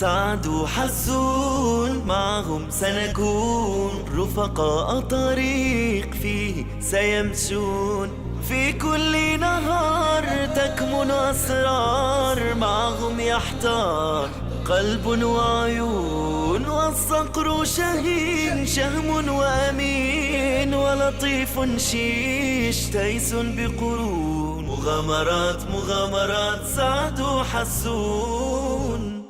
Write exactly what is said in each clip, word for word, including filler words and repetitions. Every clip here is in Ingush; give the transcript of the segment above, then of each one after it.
سعد وحسون معهم سنكون، رفقاء طريق فيه سيمشون. في كل نهار تكمن أسرار، معهم يحتار قلب وعيون، والصقر شهين، شهم وأمين، ولطيف شيش، تيس بقرون. مغامرات، مغامرات، سعد وحسون.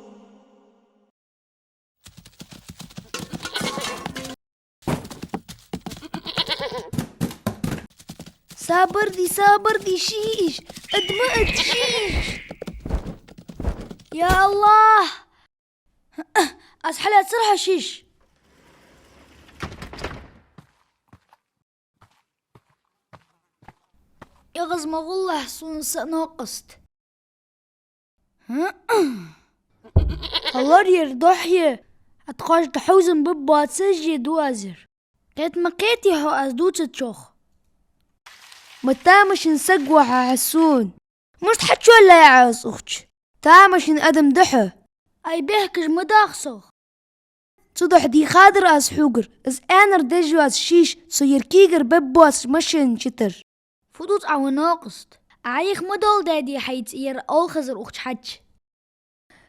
Сабар де, сабар де, шиш! Ӏад ма Ӏад, шиш! Я АллахӀ! Аз хьалаьцар хьа, шиш! ЭгӀаз ма гӀолахь сона, са новкъост. Хьалар ер духьа, хьа тхоашта хьовзам бе боацаш е ду аз ер. Кхета ма кхетий хьо аз дувцачох. Ма тамашийна саг ва хьо, Хьасун. Мишта хьачоалаьй Ӏа аз укх чу? Тамашийна адам да хьо. Ай, бехкаш ма даха сох. Цудухьа дийхадар аз хьогара, из аьннар деш йоаца шиш, со ер кийгара бе боацаш машина чу тар. Фу дувц Ӏа, ва новкъост? Ӏайха ма дола даьдий хьайца ер оалхазар укх чу хьача.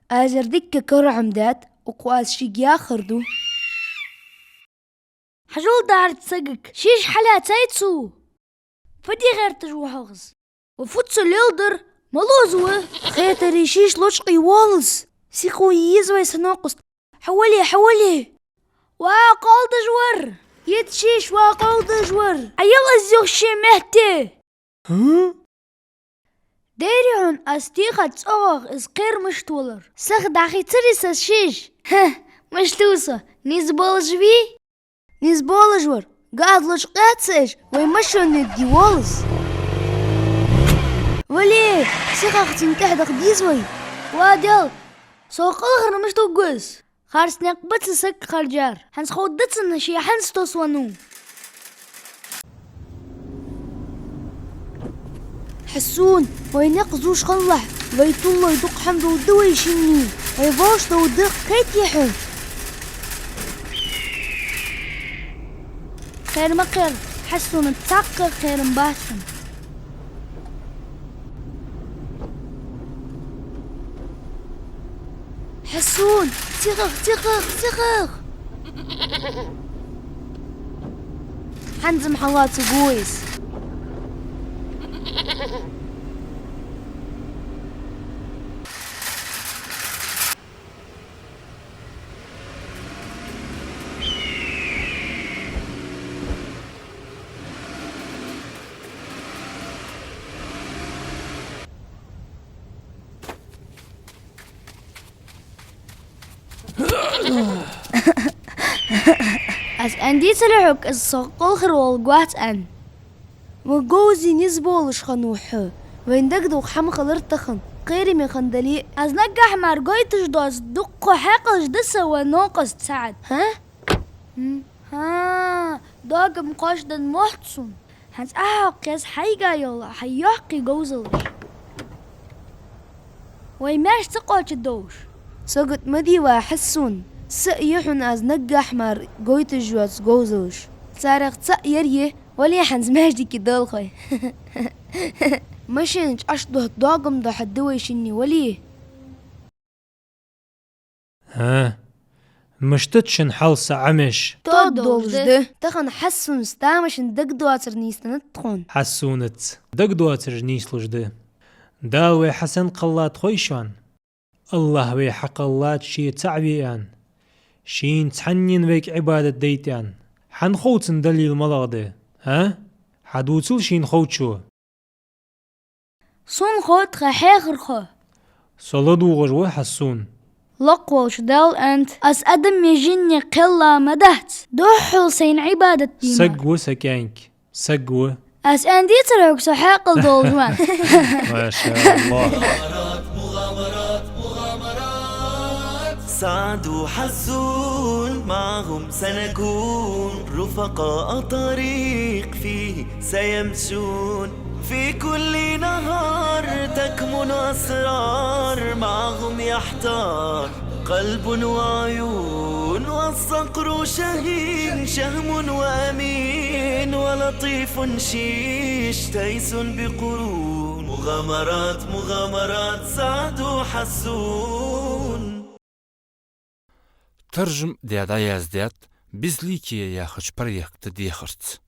Аз ер дикка кара Ӏомадаьд, укхо аз шийга яхар ду. Хьажал дӀа цу сагага, шиш хьалаьцай цо. Фу де гӀерташ ва хьогӀ из? Ва фу цо леладар, малув из ва? Хетарий, шиш лочкъий волас. Сихо еза вай, са новкъост. Хьавале, хьавале! Ва кхолдаш вар! Йита шиш, ва кхолдаш вар! Ӏа яла из юха ший метте! ХӀа? Дайрий хьона аз тийха цӀогӀах из кхера мишта валар? Сиха дӀахийцарий са, шиш? ХӀа, мишта ва со, низ болаш вий? Низ болаш вар, газ лочкъаяц аш, вай машина нигди волас. Вале, сихагӀа цунна тӀехьа даха деза вай. Ва Даьла, со кӀалхара мишта вугас? Харц никъ ба цу сага харжар. ХӀанз ховргда цунна ше хӀанз тосвеннав. Хьасун, вай никъ зувш хилалахь, вай туллой дукха хӀама долаш да вай шинне, вай вовшах долаш да, кхетий хьо? Кхера ма кхера, Хьасуна цхьаккха кхерам бац сона. Хьасун, сихагӀа, сихагӀа, сихагӀа! ХӀанз-м хьалаца гойс. Аз аьннадацар хьога, из со кӀалхарвала гуц аьнна. Ма говзий низ болаш хиннав хьо. Вайна дагадоагӀа хӀама хилар тахан, кхераме хинна дале а. Аз наггахьа мара гойташ доаца дуккха хьаькъалаш да са, ва новкъост СаӀад. ХӀа? ХӀа, догам кхоачашденна мотт сона. ХӀанз Ӏохьокх еза хьайга йола хьа йоккхий говзалаш. Вай маьрша ца кхоачадовш. Сагот ма де, ва Хьасун. Са а я хьона аз наггахьа мара гойташ йоаца говзалаш. Царех цаӀ ер я, вале хӀанз маьждиге далхой. Машина чу Ӏаш дохьа догам дохьаргда вай шинне, вале. ХӀа? Мишта да шун хьал, са Ӏамаш? Тоъал долаш да. Тахан Хьасунца тамашийна дагадоацар нийсденнад тхона. Хьасунца дагадоацараш нийслуш да. Дала вай хьасен кхеллад хой шоана? АллахӀ вай хьакхеллад Ше цаӀ ве аьнна, Шийна цхьаннена вайга Ӏибадат дайта аьнна. Хьан хов цун далил малагӀа да? ХӀа? Хьадувцал шийна ховчо. Сона хов тха хьехархо. Со ладувгӀаш ва, Хьасун. Лакхволча Дала аьннад: аз адамеи жиннеи кхелла ма дац, духхьал Сайна Ӏибадат де мара. Саг ва са кӀаьнк, саг ва. Аз аьннадацар хьога, со хьаькъал долаш ва. МашаАллахӀ. سعد وحسون معهم سنكون، رفقاء طريق فيه سيمشون. في كل نهار تكمن أسرار، معهم يحتار قلب وعيون والصقر شهين، شهم وأمين ولطيف شيش، تيس بقرون، مغامرات، مغامرات سعد وحسون. Таржам даь дӀаяздаьд «Безликие» яхача проекта дехарца.